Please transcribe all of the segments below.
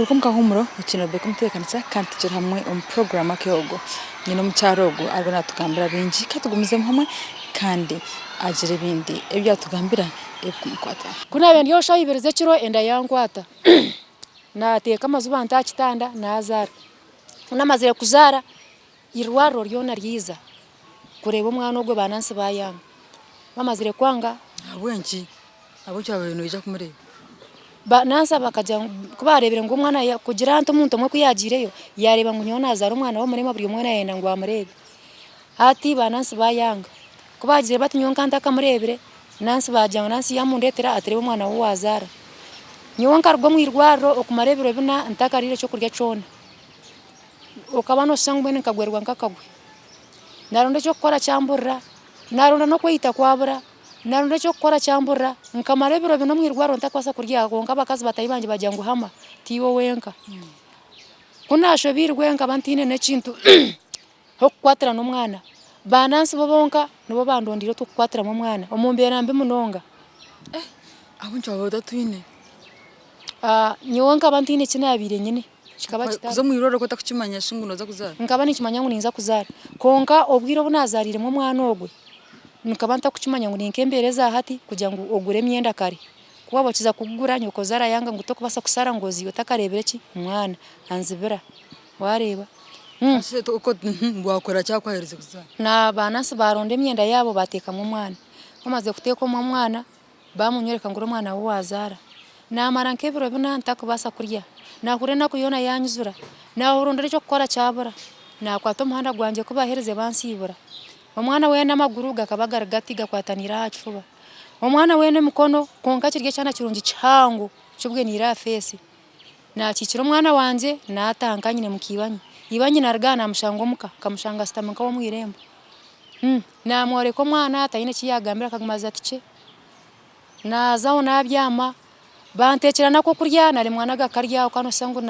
Kuruga omu kahuumuro, okiine Rebecca Omutebeekanisa kandi tukiri hamwe omu puroguraamu Akeehogo. Nyine omukyara ogu ariyo naatugambira bingi. Ka tugumizemu hamwe kandi agire ebindi ebi yaatugambira ebirikumukwataho. Ku naabaire ndi aho shaaha ibiri z'ekiro enda yankwata, naateeka amajuba nta aha kitanda naazaara. Ku naamazire kuzaara, eirwariro ryona ryaija kureeba omwana ogwo baanansi baayanga. Bamazire kwanga. Ahabw'enki? Ahabw'enki waabaire noija kumureeba? Ba nansi bakagira ngu ku baareebire ngu omwana kugira nti omuntu omwe ku yaagiireyo yaareeba ngu nyowe naazaara omwana w'omurema buri omwe naayenda ngu amureebe. Hati ba nansi baayanga. Ku baagiire bati nyowe nka ntakamureebire, nansi baagira ngu nansi yaamundeetera ati reeba omwana ou waazaara. Nyowe nkaruga omu irwariro okumara ebiro bina ntakariire ekyokurya kyona. Okaba nooshusha ngu mbwenu nkagwerwa nk'akagwe. Naaronda eky'okukora kyamburira, naaronda n'okweyita kwabura. Naronda eky'okukora kyamburira, nkamara ebiro bina omu irwariro ntakubaasa kurya kwonka abakazi bataahi bangye bagira ngu Hama tiiwe wenka. Ku naashobeirwe nkaba ntaine n'ekintu h'okukwatira n'omwana, ba nansi bo bonka nibo bandondeire otw'okukwatiramu omwana omu mbeera mbi munonga. Ahabw'enki waaba otatwine? Nyowe nkaba ntaine eki naabaire nyine, kikaba kitari. Kuza omu irwariro okaba otakukimanya shi ngu nooza kuzaara? Nkaba ninkimanya ngu ninza kuzaara kwonka obwire obu naazaariiremu omwana ogwe, Nkaba ntakukimanya ngu ninka embeera eza hati kugira ngu ogure emyenda kare. Ku waaba okiza kugugura nyokozaara ayanga ngu tokubaasa kushara ngu oziihe otakareebire ki? Omwana. Anzibira. Waareeba? Waakora ki aku aherize kuzaara? Na ba nurse baaronda emyenda yaabo baateekamu omwana. Ku bamazire kuteekamu omwana, baamunyoreka ngu ori omwana ou waazaara. Naamara nk'ebiro bina ntakubaasa kurya. Naahurira enaku yoona yaanyizura. Naahurira eky'okukora kyabura. Naakwata omuhanda gwangye ku baaherize bansiibura. Omwana weena amaguru gakaba gari gati gakwataniire aha kifuba. Omwana weena emikono kwonka kiri ekyana kirungi kihango kibweniire aha feesi. Naakiikira omwana wangye naataaha nka nyine muka ibanyi. Ibanyi naaruga aha naamushanga omuka, nkamushanga ashutami nk'ow'omu irembo. Naamworeka omwana taine eki yaagambire akaguma aza ati kye. Naazaho naabyama, banteekyera n'akokurya naremwa n'agakarya okaba nooshusha ngu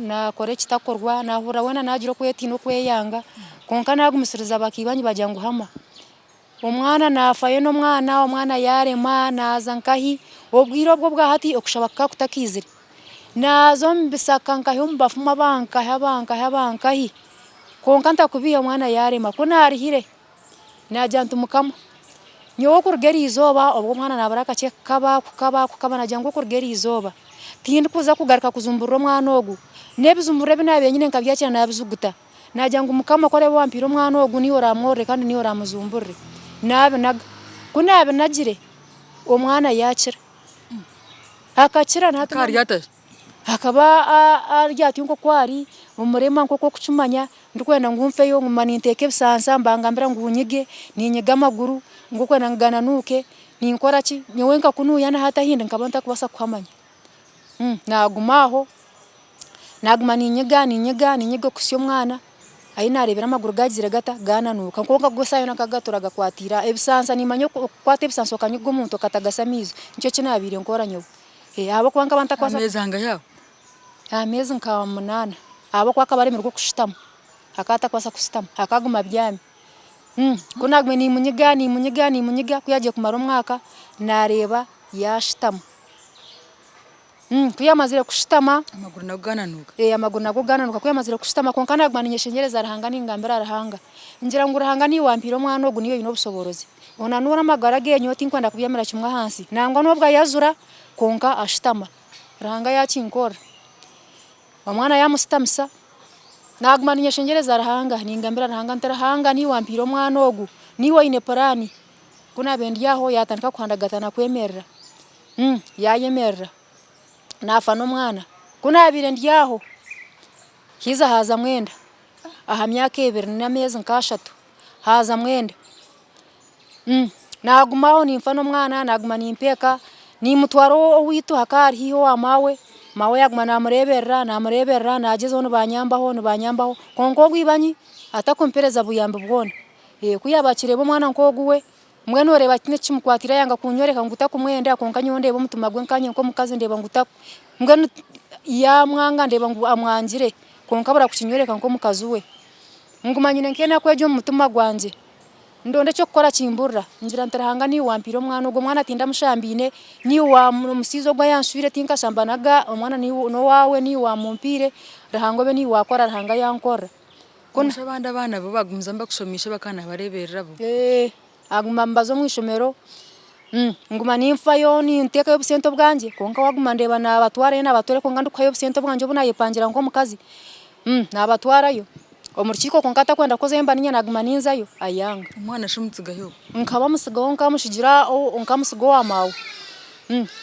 naakora ekitakorwa, naahurira weena naagira okwetiina okweyanga kwonka naagumisiriza bakaibanyi baagira ngu hama. Omwana naafayo n'omwana, omwana yaarema naaza nkahi, obwire obwo obwa hati okushaba kukaba kutakaizire. Naaza omu bisaka nkahi omu bafumu aba nkahi aba nkahi aba nkahi, kwonka ntakubiiha omwana yaarema. Ku naarihire. Naagira nti, Mukama, nyowe okuruga eri izooba, obwo omwana naabura akakye kukaba, kukaba, kukaba, naagira ngu okuruga eri izooba, tindikuza kugaruka kujumburira omwana ogu. N'ebijumburiro ebi naabaire nyine nkabyakira naabijuguta. Naagira ngu, Mukama, ku oraabe wampaire omwana ogu, niiwe oraamworore kandi niiwe oraamujumburire. Naabinaga. Ku naabinagire, omwana yaakira. Akakira na hati. Akaba ari ata? Akaba ari atyo nk'oku ari, omurema nk'oku orikukimanya, ndikwenda ngu nfeyo nguma ninteeka ebisansa nibangambira ngu nyige, ninyiga amaguru ngu orikwenda ngu gananuuke, ninkora ki, nyowe nka kunuuya na hati ahi ndi nkaba ntarikubaasa kuhamanya. Naaguma aho, naaguma ninyiga, ninyiga, ninyiga okuhitsya omwana ahi naareebera amaguru gaagizire gata, gaananuuka kwonka go eshaaha yoona nkaba gatuura gakwatiire aho. Ebisansa nimanya okukwata ebisansa okanyiga omuntu okatagasa amaizi nikyo eki naabaire nkora nyowe. Ahabw'okuba nkaba ntakubaasa. Ameezi angahi ago? Ameezi nka munaana. Ahabw'okuba akaba aremirwe kushutama. Akaba atakubaasa kushutama. Akaguma abyami. Ku naagumire niimunyiga, niimunyiga, niimunyiga, ku yaagiire kumara omwaka, naareeba yaashutama. Ku yaamazire kushutama. Amaguru nago gaananuuka? Amaguru nago gaananuuka. Ku yaamazire kushutama, kwonka naaguma niinyeshengyereza Ruhanga ningambira Ruhanga. Ngira ngu Ruhanga niiwe wampaire omwana ogu, niiwe oine obushoboorozi. Onanuure amagara ge, nyowe tinkwenda kubyamira kimwe ahansi. Nangwa n'obu ayajura, kwonka ashutama. Ruhanga yakinkorera. Omwana yamushutamisa, naguma ninyeshengyereza Ruhanga, ningambira Ruhanga nti, Ruhanga niiwe wampaire omwana ogu, niiwe oine puraani. Ku naabaire ndi aho yaatandika kuhandagatana kwemerera, yaayemerera, naafa n'omwana. Ku naabaire ndi aho, haija haazamu enda, aha myaka ebiri n'ameezi nk'ashatu. Haazamu enda. Naaguma aho ninfa n'omwana, naaguma nimpeeka, niimutwara owaitu hakaba hari haihi owa maawe, maawe yaaguma naamureeberera, naamureeberera, naagyezaho nibanyambaho, nibanyambaho, kwonka ogwo ibanyi atakumpereza buyambi bwona. Ku yaaba akireeba omwana nk'ogu we, mbwenu oreeba tihaine ekimukwatiire ayanga kunyoreka ngu takumwenda kwonka nyowe ndeeba omutima gwe nkanye nk'omukazi ndeeba ngu mbwenu yaamwanga ndeeba ngu amwangire kwonka abura kukinyoreka nk'omukazi we. Nguma nyine nk'enaku egyo omu mutima gwangye. Ndonda eky'okukora kimburira. Ngira nti Ruhanga niiwe wampaire omwana ogu, omwana tindamushambaine, niiwe wa omushaija ogu ayaanshwire tinkashambanaga, omwana niiwe n'owaawe niiwe waamumpaire, Ruhanga obe niiwe waakora Ruhanga yankorera. Ku Kwonka abandi abaana bo bagumizamu bakushomiise bakaba nibareeberera bo? Eeh, aguma nibaza omu ishomero, nguma ninfayo ninteekayo obusente obwangye kwonka waaguma ndeeba naabatwarayo naabatwarayo kwonka ndikuhayo obusente obwangye obu naayepangira nk'omukazi, naabatwarayo. Omu rukiiko kwonka atakwenda kukozayo mba niinye naaguma ninzayo, ayanga. Omwana shi omutsigayo? Nkaba mutsigaho nkamutsigira nkamutsiga owa maawe.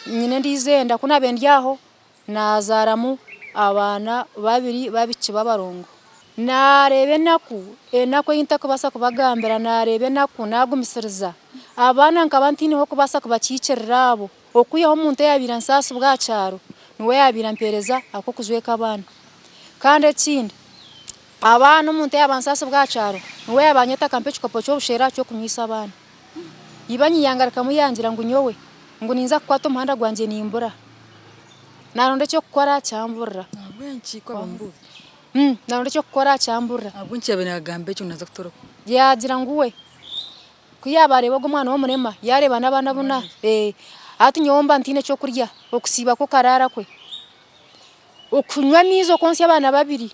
Nyine endiijo enda ku naabaire ndi aho naazaaramu abaana babiri b'abaishiki b'abarongo. Naareeba enaku, enaku ei ntarikubaasa kubagambira, naareeba enaku naagumisiriza. Abaana nkaba ntaine h'okubaasa kubakiikirira abo, okwihaho omuntu oyaabaire ansaasibwa aha kyaro niwe yaabaire ampeereza ak'okujweka abaana. Kandi ekindi, abaana omuntu yaaba ansaasibwa aha kyaro, niwe yaaba anyeta akampa ekikopo ky'obushera ky'okunywisa abaana. Ibanyi yangarukamu yangira ngu nyowe ngu ninza kukwata omuhanda gwangye nimbura. Naronda eky'okukora kyamburira. Ahabw'enki ku aba mubuuza? Naronda eky'okukora kyamburira. Ahabw'enki yaabaire naagamba ekyo ngu naaza kutoora kubi? Yaagira ngu we ku yaaba areeba ogu omwana w'omurema, yaareeba n'abaana abu na, hati nyowe mba ntaine ky'okurya, okusiiba kwe okaraara kwe. Okunywa amaizi okwontsya abaana babiri,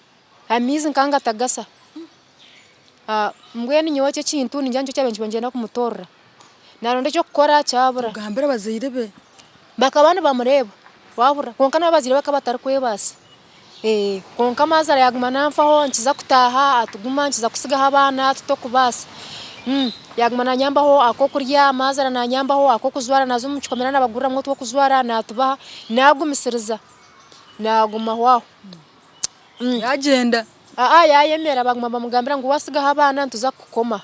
amaizi nka ngatagasa. Mbwenu nyowe ekyo ekintu ningira nikyo kyabaire nikiba nikyenda kumutoorera. Naaronda eky'okukora kyabura. Ogambire abazaire be. Bakaba nibamureeba waahurira kwonka nabo abazaire be bakaba batarikwebaasa. Kwonka maazara yaaguma nanfaho nkiza kutaaha atuguma nkiza kutsigaho abaana ati tokubaasa. Yaaguma nanyambaho ak'okurya, maazara nanyambaho ak'okujwara naaza omu kikomera nabaguriramu otw'okujwara naatubaha, naagumisiriza naagumaho aho. Yaagyenda. Aa yaayemera baguma nibamugambira ngu waatsigaho abaana nituza kukukoma,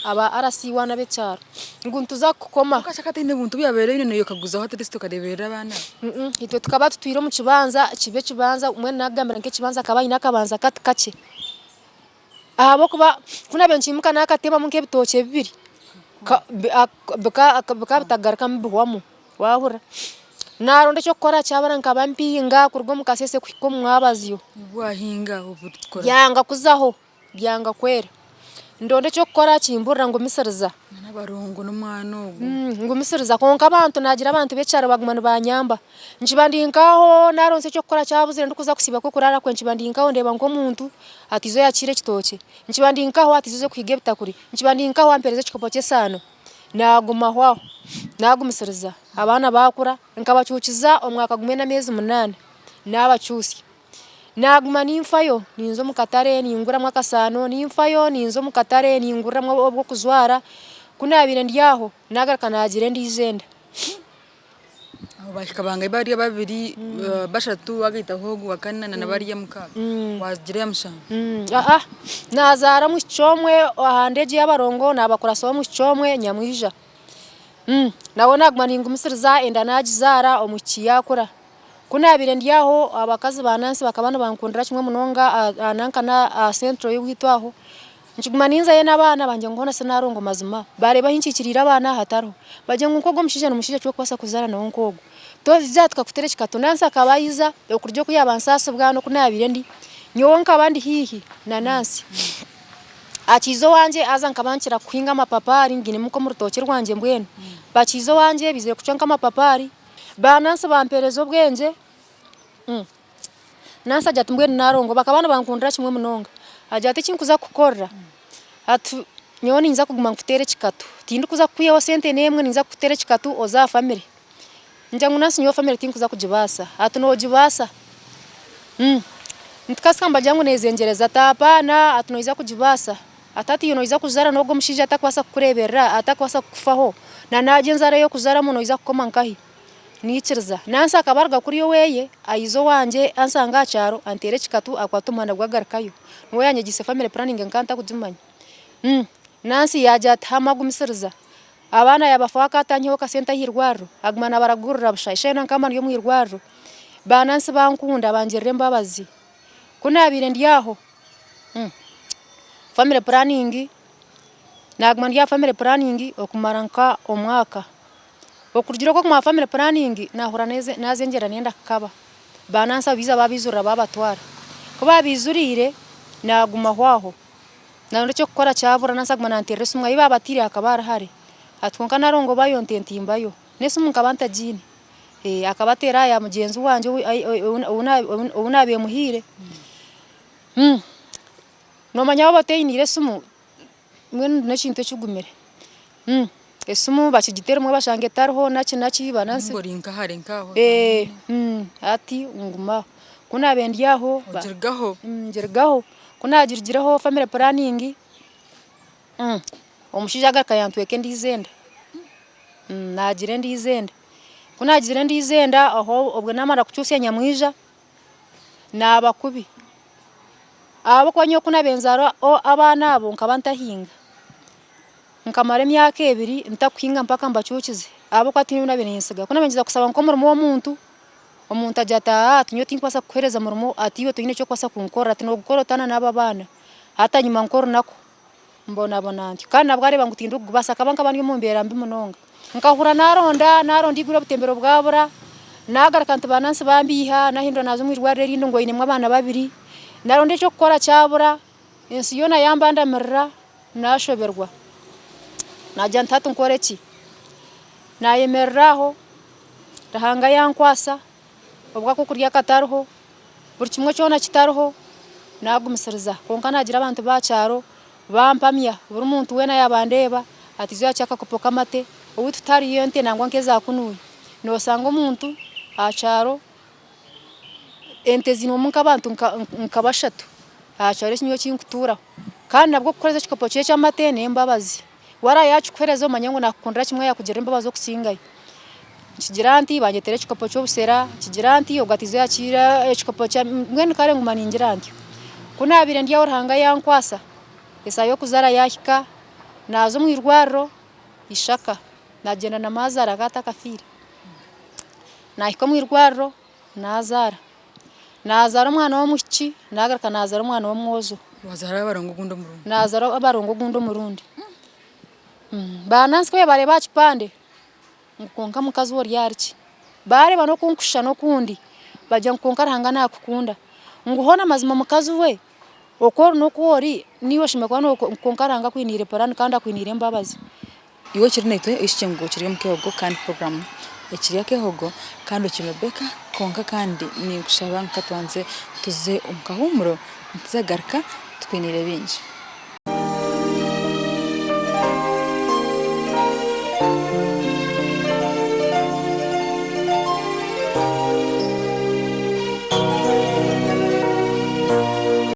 aba RC one ab'ekyaro ngu nituza kukukoma. Kwonka shi akaba ataine buntu obu yaabaire aine naiwe okaguzaho at least okareeberera abaana abo? Itwe tukaba tutwire omu kibanja kiba ekibanza mbwenu naakugambira nk'ekibanza akaba aine akabanza kati kakye ahabw'okuba ku naabaire niinyimuka naakatemamu nk'ebitookye bibiri bikaba bitagarukamu bihwamu. Waahurira? Naaronda eky'okukora kyabura nkaba mpinga kuruga omu kasheeshe kuhika omu mwabazyo. Obu waahinga obu tukora. Byanga kuzaho, byanga kwera. Ndonda eky'okukora kimburira ngumisiriza. N'abarongo n'omwana ogwo. Ngumisiriza kwonka abantu naagira abantu b'ekyaro baguma nibanyamba. Nkiba ndi nk'aho naaronsa eky'okukora kyabuzire ndikuza kusiiba kw'okuraara kwe nkiba ndi nk'aho ndeeba nk'omuntu atiiza oyakiire ekitookye. Nkiba ndi nk'aho atiiza oza kuhiga ebitakuri. Nkiba ndi nk'aho ampeereza ekikopo ky'esaano. Naagumaho aho, naagumisiriza abaana baakura, nkabacuukiza omwaka gumwe n'ameezi munaana, naabacuutsya. Naaguma ninfayo, ninza omu katare ninguramu akasaano, ninfayo ninza omu katare ninguriramu obw'okujwara, ku naabaire ndi aho, naagaruka naagira endiijo enda. Abo baahika bangahi bari babiri, bashatu waagaitaho ogu wa kana na bariya mukaaga, waagira eya mushanju? Aa, naazaara omwishiki omwe aha nda egyo ey'abarongo naabakurasa omwishiki omwe nyamwija. Nawe naaguma ningumisiriza enda naagizaara omwishiki yaakura. Ku naabaire ndi aho abakazi ba nansi bakaba nibankundira kimwe munonga aha nanka aha central y'owaitu aho, Nkiguma ninzayo n'abaana bangye ngu hoona sinarongo mazima, baareeba ahi nkiikiriire abaana hatariho. Bagira ngu nk'ogu omushaija n'omushaija ki orikubaasa kuzaara nawe nk'ogu. Toija tukakuteera ekikato. Nansi akaba aija okuruga oku yaaba ansaasibwa n'oku naabaire ndi. Nyowe nkaba ndi haihi na Nansi. Akiija owangye haza nkaba nkira kuhinga amapapaari ngiinemu nk'omu rutookye rwangye mbwenu. Bakiija owangye baizire kucwa nk'amapapaari, ba Nansi bampeereza obwengye. Nansi agira ati mbwenu Nalongo bakaba nibankundira kimwe munonga. Agira ati eki nkuza kukukorera, ati nyowe ninza kuguma nkuteere ekikatu, tindikuza kukwihaho sente n'emwe ninza kukuteera ekikatu oze aha famire. Ngira ngu Nansi nyowe famire tinkuza kugibaasa. Ati nogibaasa. Ntukasika nibagira ngu nezengyereza ati apaana ati noija kugibaasa. Ati hati iwe noija kuzaara n'ogu omushaija atakubaasa kukureeberera, atakubaasa kukufaho, na naagyo enzaaro ei orikuzaaramu noija kukoma nkahi? Naikiriza. Nansi akaba aruga kuriya oweye, ayiza owangye ansanga aha kyaro, anteera ekikatu akwata omuhanda gwe agarukayo. Niwe yanyegyeise family planning nkaba ntakugimanya. Nansi yaagira ati hama gumisiriza. Abaana yaabafaho akaba atanyihaho kasente aha irwariro, aguma naabaragurira busha. Eshaaha yoona nkaba mba ndi omu irwariro. Ba Nansi bankunda bangirira embabazi. Ku naabaire ndi aho, family planning, naaguma ndi aha family planning okumara nka omwaka. Okurugiirira oku okumara family planning nahurira nazengyerera nenda kukaba. Banansi abo baija babaizurira babatwara. Ku babaizuriire nagumaho aho. Naronda eky'okukora kyabura nansi aguma nanteerera esimu ahi baabatiire hakaba hari hare. Ati kwonka Narongo bayo nte ntimbayo. N'esimu nkaba ntagiine. Akaba ateera aha ya mugyenzi wangye ou naabaire muhaire. Noomanya waaba oteiniire esimu mbwenu n'ekintu ekigumire. Esimu bakigita erimwe bashanga etariho naki naki banansi. Ori nka hare nk'aho. Hati nguma aho. Ku naabaire ndi aho. Ogirugaho. Ngirugaho. Ku naagirugireho family planning, omushaija agaruka yantweka endiijo enda. Naagira endiijo enda. Ku naagizire endiijo enda aho obwe naamara kukyusya nyamwija, naaba kubi. Ahabw'okuba nyowe ku naabaire nzaara abaana abo nkaba ntahinga. Nkamara emyaka ebiri ntakuhinga mpaka mbacuukize ahabw'okuba tihaine ou naabaire niinsiga. Ku naabaire ningyeza kushaba nk'omurimo omuntu, omuntu agira ati aaha ati nyowe tinkubaasa kukuheereza murimo ati iwe toine eki orikubaasa kunkorera ati noogukora ota na n'abo abaana. Hati ahanyima nk'orunaku mbonabona ntyo. Kandi nabwo areeba ngu tindikugubaasa akaba nkaba ndi omu mbeera mbi munonga. Nkahurira naaronda, naaronda eiguru obutembero bwabura, naagaruka nti banansi bambiiha, naahindura naaza omu irwariro erindi ngu oinemu abaana babiri, naaronda eky'okukora kyabura, ensi yoona yambandamirira. Naashoberwa, naagira nti hati nkore ki? Naayemerera aho, Ruhanga yankwasa, obwo ak'okurya katariho, buri kimwe kyona kitariho, naagumisiriza. Kwonka naagira abantu b'aha kyaro bampamya, buri muntu weena yaaba andeeba ati ijuka yakye akakopo k'amate, owaitu tihariyo ente nangwa nk'eza kunuya. Noosanga omuntu aha kyaro Ente ziinemu nk'abantu nka bashatu aha kyaro eki nyowe eki nkutuuraho. Kandi nabwo kukuheereza ekikopo kye ky'amate n'embabazi. Waaba yaakikuheereza omanye ngu naakukundira kimwe yaakugirira embabazi okusingayo. Nkigira nti bandeetera ekikopo ky'obushera, nkigira nti ogwo ati ijuka oyakiire ekikopo kya mbwenu kare nguma ningira ntyo. Ku naabaire ndi aho Ruhanga yankwasa, eshaaha y'okuzaara yaahika, naaza omu irwariro Ishaka, naagyenda na maazaara ge atakafiire. Naahika omu irwariro naazaara. Naazaara omwana w'omwishiki, naagaruka naazaara omwana w'omwojo. Waazaara abarongo ogundi omurundi? Naazaara abarongo ogundi omurundi. Baanansi ku baareeba aha kipande ngu kwonka mukazi we ori ahari ki? Baareeba n'oku nkushushana okundi, bagira ngu kwonka Ruhanga naakukunda. Ngu hoona mazima mukazi we oku ori n'oku ori, naiwe oshemereire kuba kwonka Ruhanga akwiniire puraani kandi akwiniire embabazi. Iwe okiri naitwe oishukye ngu okiri omu kehogo kandi puroguramu ekiri akehogo kandi okiri Rebecca kwonka kandi ninkushaba nka tubanze tuze omu kahuumuro nituza kugaruka tukwiniire bingi.